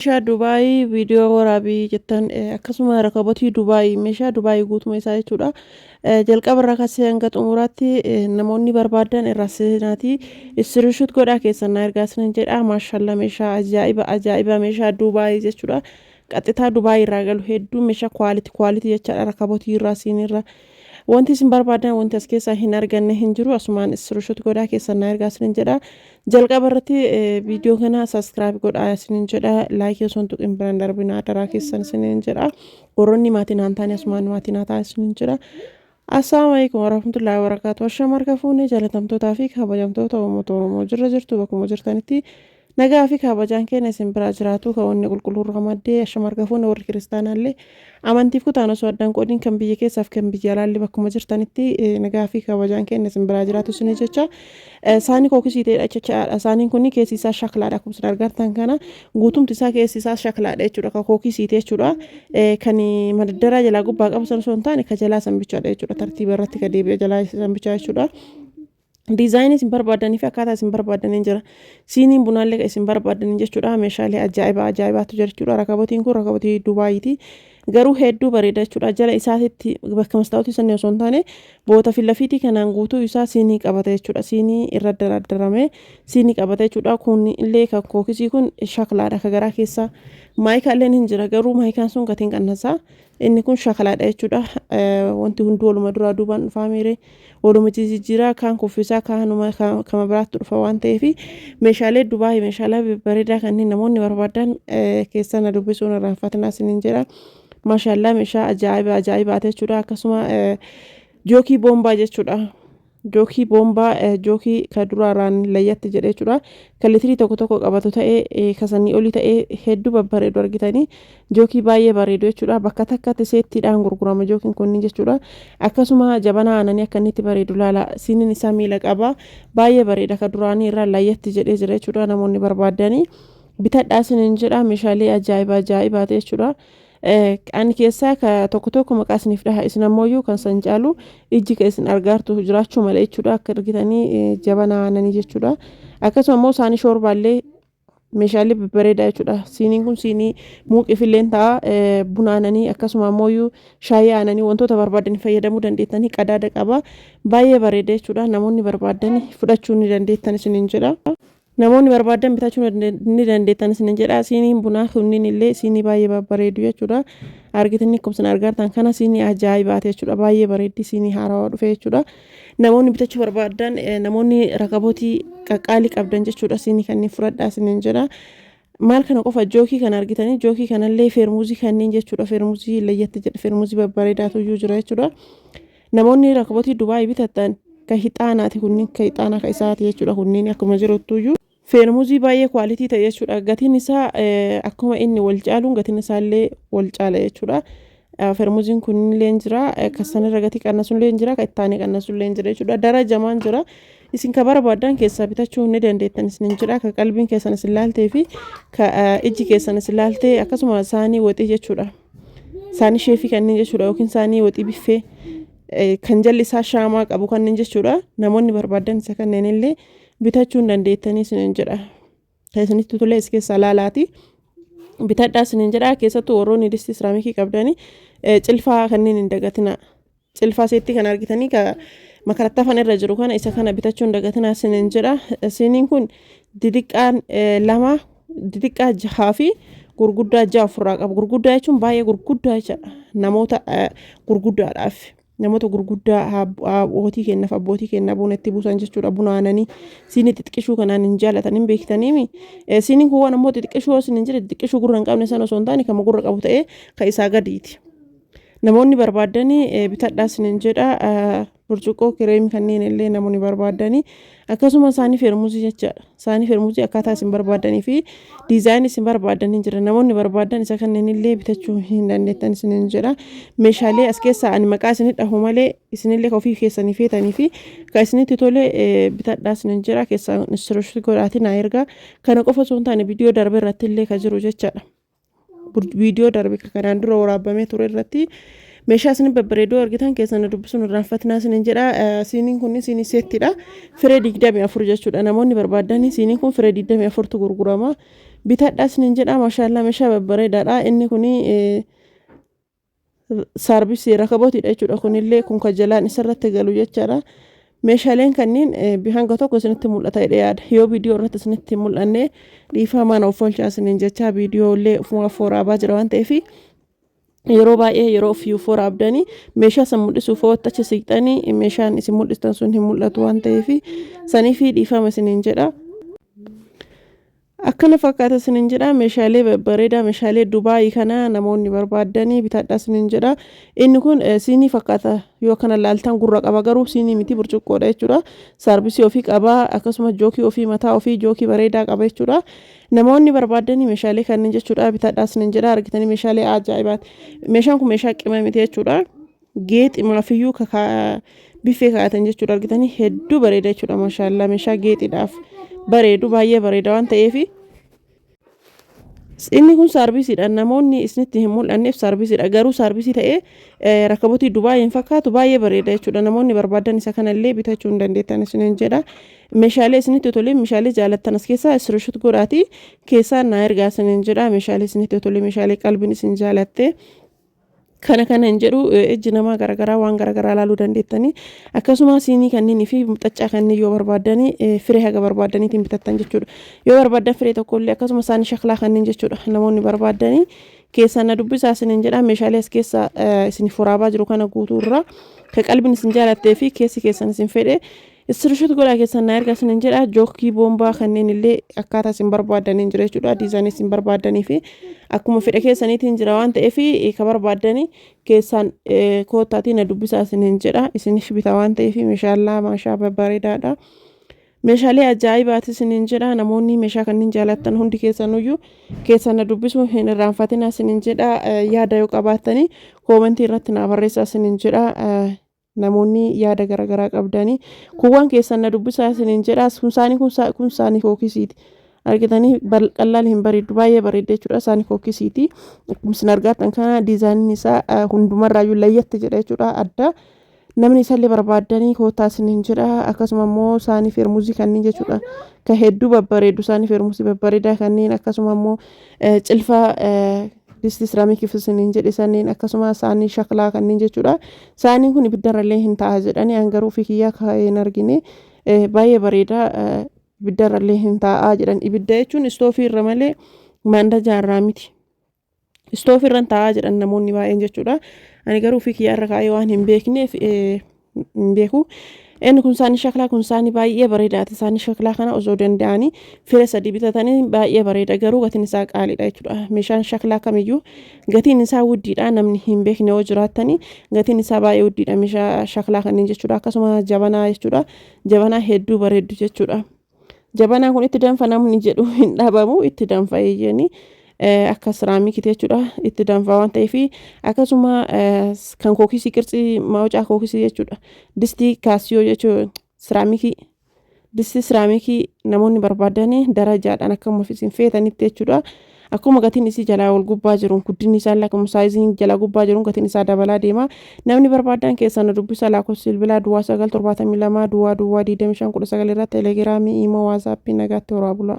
Meeshaa Dubaayii viidiyoo waraabii jettan, akkasuma rakabotii Dubaayii, meeshaa Dubaayii guutuma isaa jechuudha. Jalqaba irraa kaasee hanga xumuraatti namoonni barbaadan irraa seenaatii screenshot godhaa keessan na ergaa isinin jedha. Maashaallah, meeshaa ajaa'iba ajaa'iba, meeshaa Dubaayii jechuudha. Qaxxitaa Dubaayii irraa galu hedduu, meeshaa quality quality jechaadha. Rakabotii irraa, siinirra wanti isin barbaadan, wanti as keessaa hin arganne hin jiru. Asumaan screenshot godhaa keessan na ergaa isinin jedha. Jalqaba irratti viidiyoo kana subscribe godhaa isinin jedha. Like osoo hin tuqin biraan darbina, adaraa keessan isinin jedha. Warroonni maatii naan taane asumaan maatii naa ta'a isinin jedha. Assalaamu alaikum warahmatullahi wabarakatuh. Ashama harka fuunee, jaalatamtootaa fi kabajamtoota uummata Oromoo, jirra jirtu? Bakkuma jirtanitti nagaa fi kabajaan keenya isin biraa jiraatu, kan wanni qulqulluu irraa maddee. Ashama harka fuunee, warri kiristaanaallee amantiif kutaan osoo addaan qoodiin, kan biyya keessaaf kan biyya alaallee, bakkuma jirtanitti nagaa fi kabajaan keenya isin biraa jiraatu isin jecha. Saanii kookisii ta'edha jechaadha. Saaniin kun keessi isaa shaklaadha. Akkuma isin argartan kana guutumti isaa keessi isaa shaklaadha jechuudha. Kan kookisiiti jechuudha. Kan madaddaraa jalaa gubbaa qabu sana osoo hin taane, kan jalaa san bichaadha jechuudha. Tartiiba irratti kan deebi'e jalaa san bichaa jechuudha. Diizaayinii isin barbaadanii fi akkaataa isin barbaadaniin jira. Siiniin bunaallee kan isin barbaadaniin jechuudha. Meeshaalee ajaa'ibaa ajaa'ibaatu jira jechuudha. Rakabotiin kun rakabotii Dubaayiiti. Garuu hedduu bareeda jechuudha. Jala isaatitti bakka mastaawwatii sanii osoo hin taane, boota filafiitii kanaan guutuu isaa siinii qabata jechuudha. Siinii irra daradarame siinii qabata jechuudha. Kun illee kan kookisii kun shaklaadha. Ka garaa keessa maayikaa illee hin jira. Garuu maayikaan sun gatiin qannasaa. Inni kun shaklaadha jechuudha. Wanti hunduu waluma duraa duubaan dhufaa miire. Waluma jijjiiraa, kaan kuffisaa, kaanuma kama biraatti dhufa waan ta'eef, meeshaalee Dubaayii, meeshaalee babbareedaa kanneen namoonni barbaadan keessa na dubbisuun irraanfatinaa isiniin jedha. Maashaallaa, meeshaa ajaa'iba ajaa'ibaati jechuudha. Akkasuma jookii boombaa jechuudha. Jookii boombaa, jookii ka duraarraan layyatti jedhe jechuudha. Kan litirii tokko tokko qabatu ta'ee, kasanii olii ta'ee, hedduu babbareedu argitanii, jookii baay'ee bareedu jechuudha. Bakka takkatti seettiidhaan gurgurama jookiin kunniin jechuudha. Akkasuma jabanaa aananii akka inni itti bareedu laala. Siiniin isaa miila qaba. Baay'ee bareeda, ka duraanii irraa layyatti jedhee jira jechuudha. Namoonni barbaadanii bitadhaa isiniin jedha. Meeshaalee ajaa'iba ajaa'ibaati jechuudha. Ani keessaa ka tokko tokko maqaa isiniif dhaha, isin ammoo kan san caalu ijji kan isin argaartu jiraachuu malee jechuudha. Akka argitanii jabanaa aananii jechuudha. Akkasuma immoo saanii shoorbaallee, meeshaalee babbareedaa jechuudha. Siiniin kun siinii muuqiif illee ta'a, buna aananii, akkasuma ammoo shaayii aananii, wantoota barbaadan fayyadamuu dandeettanii, qadaada qaba. Baay'ee bareeda jechuudha. Namoonni barbaadan fudhachuu ni dandeettan isiniin jedha. Namoonni barbaadan bitachuu ni dandeettan isiniin jedha. Siiniin bunaa kunniin illee siinii baay'ee babbareedu jechuudha. Argitanii, akkuma isin argartan kana siinii ajaa'ibaati jechuudha. Baay'ee bareeddi, siinii haarawaa dhufe jechuudha. Namoonni bitachuu barbaadan, namoonni rakabootii qaqqaalii qabdan jechuudha, siinii kanneen fudhadhaa isiniin jedha. Maal kana qofa, jookii kana argitanii, jookii kanallee, feermuzii kanneen jechuudha. Feermuzii layyatti jedha, feermuzii babbareedaatu iyyuu jira jechuudha. Namoonni rakabootii Dubaayii bitattan, ka hixaanaati kunniin, ka hixaanaa ka isaati jechuudha kunniin akkuma jiruttu iyyuu. Feermuzii baay'ee quality ta'e jechuudha. Gatiin isaa akkuma inni wal caaluun gatiin isaallee wal caala jechuudha. Feermuziin kunillee jira. Kan sanirra gatii qannasullee jira. Kan itti aanee qannasullee jira jechuudha. Darajamaan jira. Isin ka barbaadan keessaa bitachuu ni dandeettan isinin jedha. Ka qalbiin keessan isin laaltee fi ka ijji keessan isin laaltee, akkasuma saanii waxii jechuudha. Saanii sheefii kanneen jechuudha, yookiin saanii waxii biffee kan jalli isaa shaamaa qabu kanneen jechuudha. Namoonni barbaadan isa kanneen illee bitachuu hin dandeettanii isinin jedha. Kan isinitti tole is keessaa laalaati. Bitadhaa isinin jedha. Keessattuu warroonni distii siraamikii qabdanii, cilfaa kanneen hin dagatina. Cilfaa seettii kan argitanii, ka makarattafan irra jiru kana, isa kana bitachuu hin dagatinaa isinin jedha. Siiniin kun didiqqaan lama, didiqqaa jahaa fi gurguddaa jaha ofirraa qaba. Gurguddaa jechuun baay'ee gurguddaa jechaadha. Namoota gurguddaadhaaf. Namoota gurguddaa abbootii keenyaaf, abbootii keenya buna itti buusan jechuudha. Buna aananii siinii xixiqqishuu kanaan hin jaalatan, hin beektaniimi. Siiniin kun waan ammoo xixiqqishuu osoo hin jire, xixiqqishuu gurra hin qabne sana osoo hin taane, kan gurra qabu ta'ee kan isaa gadiiti. Namoonni barbaadanii bitadhaa isiniin jedha. Burcuqqoo kireemii kanneen illee namoonni barbaadanii, akkasuma saanii feermuzii jechaadha. Saanii feermuzii akkaataa isin barbaadanii fi diizaayinii isin barbaadanii jira. Namoonni barbaadan isa kanneen illee bitachuu hin dandeettan isiniin jedha. Meeshaalee as keessaa ani maqaa isinii dhahu malee, isinillee ofii keessanii feetanii fi kan isinitti tole bitadhaa isiniin jedha. Keessaa instruction godhaatii naa ergaa. Kana qofa osoo hin taane, viidiyoo darbe irratti illee kan jiru jechaadha. Viidiyoo darbe kanaan dura waraabamee ture irratti Meeshaa isin babbareedoo argitan keessan dubbisuun irraanfatinaa isinin jedha. Siiniin kun siinii seettidha. Firee 24 jechuudha. Namoonni barbaadan siiniin kun firee 24tu gurgurama. Bitadhaa isinin jedha. Maashaallaa, meeshaa babbareedaadha. Inni kun saarbisii rakabootidha jechuudha. Kunillee kun kan jalaan isarratti galu jechaadha. Meeshaaleen kanneen hanga tokko isinitti mul'ata jedhee yaada. Yoo viidiyoo irratti isinitti hin mul'anne dhiifamaan of oolchaa isiniin jecha, viidiyoo illee ofumaaf waraabaa jira waan ta'eef, yeroo baay'ee yeroo ofii of waraabdanii meeshaa san mul'isuuf hoo achi siqxanii meeshaan isin mul'istan sun hin mul'atu waan ta'eef, saniif dhiifama isiniin jedha. Akkana fakkaata isiniin jedha. Meeshaalee babbareedaa, meeshaalee Dubaayii kana namoonni barbaaddanii bitadhaa isiniin jedha. Inni kun siinii fakkaata yoo kana laaltan, gurra qaba, garuu siinii miti, burcuqqoodha jechuudha. Saarbisii ofii qaba, akkasuma jookii ofii, mataa ofii jookii bareedaa qaba jechuudha. Namoonni barbaaddanii meeshaalee kanneen jechuudha bitadhaa isiniin jedha. Argitanii, meeshaalee ajaa'ibaati. Meeshaan kun meeshaa qima miti jechuudha. Geexi maafiyyuu kakaa biffee kaa'atan jechuudha. Argitanii, hedduu bareeda jechuudha. Maashaallaa, meeshaa geexiidhaaf bareedu, baay'ee bareeda waan ta'eefi. Inni kun saarbisiidha. Namoonni isinitti hin mul'anneef saarbisiidha. Garuu saarbisii ta'ee rakkabotii Dubaay hin fakkaatu, baay'ee bareeda jechuudha. Namoonni barbaadan isa kanallee bitachuu hin dandeettan isiniin jedha. Meeshaalee isinitti tole, meeshaalee jaalattan as keessaa screenshot godhaati keessaa naa ergaa isiniin jedha. Meeshaalee isinitti tole, meeshaalee qalbiin isin jaalatte, kana kana hin jedhu, ijji namaa garaagaraa waan garaagaraa ilaaluu dandeettanii. Akkasuma siinii kanneenii fi muxaccaa kanneen yoo barbaaddanii firee haga barbaaddaniitiin bitattan jechuudha. Yoo barbaaddan firee tokkollee, akkasuma isaanii shaklaa kanneen jechuudha. Namoonni barbaaddanii keessaa na dubbisaa isiniin jedha. Meeshaalee as keessa isin waraabaa jiru kana guutuurraa ka qalbiin isin jaalattee fi keessi keessan isin fedhe screenshot godhaa keessan na ergaa isiniin jedha. Jookii boombaa kanneen illee akkaataa isin barbaaddaniin jira jechuudha. Diizaayinii isin barbaaddanii fi akkuma fedha keessaniitiin jira waan ta'eef, ka barbaaddanii keessaan koottaatii na dubbisaa isiniin jedha. Isiniif bita waan ta'eef, meeshaallaa maashaa babbareedaadha. Meeshaalee ajaa'ibaati isiniin jedha. Namoonni meeshaa kanneen jaalattan hundi keessanuyyuu keessan na dubbisuu hin irraanfatina isiniin jedha. Yaada yoo qabaattanii koomentii irratti na barreessaa isiniin jedha. Namoonni yaada garaagaraa qabdanii kuuwwan keessan na dubbisaa isiniin jedha. Kun kun saanii kookisiiti. Argitanii, qal'aan hin bareeddu, baay'ee bareedda jechuudha. Saanii kookisiiti. Akkuma isin argattan kana diizaayiniin isaa hundumarraayyuu layyatti jedha jechuudha, adda. Namni isallee barbaaddanii koottaa isiniin jedha. Akkasuma immoo saanii feermuzii kanneen jechuudha. Ka hedduu babbareedu, saanii feermuzii babbareedaa kanneen, akkasuma immoo cilfaa distii siraamikiif isiniin jedhe sanneen, akkasuma saanii shaklaa kanneen jechuudha. Saaniin kun ibiddarrallee hin ta'a jedhanii, an garuu ofii kiyyaa kaa'ee hin argine. Baay'ee bareeda, ibiddarrallee hin ta'a jedhan. Ibidda jechuun istoofii irra malee maandajaa irraa miti. Istoofii irra taa'aa jedhan namoonni baay'een jechuudha. Ani garuu ofii kiyyaa irra kaa'ee waan hin beekneef hin beeku. Inni kun saanii shaklaa kun saanii baay'ee bareedaati. Saanii shaklaa kana osoo danda'anii fira sadii bitatanii baay'ee bareeda, garuu gatiin isaa qaaliidha jechuudha. Meeshaan shaklaa kamiyyuu gatiin isaa guddiidha. Namni hin beekne yoo jiraattanii, gatiin isaa baay'ee guddiidha meeshaa shaklaa kanneen jechuudha. Akkasuma jabanaa jechuudha. Jabanaa hedduu bareeddu jechuudha. Jabanaan kun itti danfa namni jedhu hin dhabamu, itti danfa eeyyanii, akka siraamikiiti jechuudha, itti danfa waan ta'eef. Akkasuma kan kookisii, qirtsii maawucaa kookisii jechuudha. Distii kaasiyoo jechuudha, siraamikii, distii siraamikii namoonni barbaadanii darajaadhaan akkuma isin feetanitti jechuudha. Akkuma gatiin isii jalaa ol gubbaa jiruun, guddinni isaa illee akkuma saayiziin jalaa gubbaa jiruun gatiin isaa dabalaa deema. Namni barbaadan keessan na dubbisa. Lakkoofsi bilbilaa 0972 00 25 19 irratti, telegiraamii, iimoo, waasaappii. Nagaatti horaa bulaa.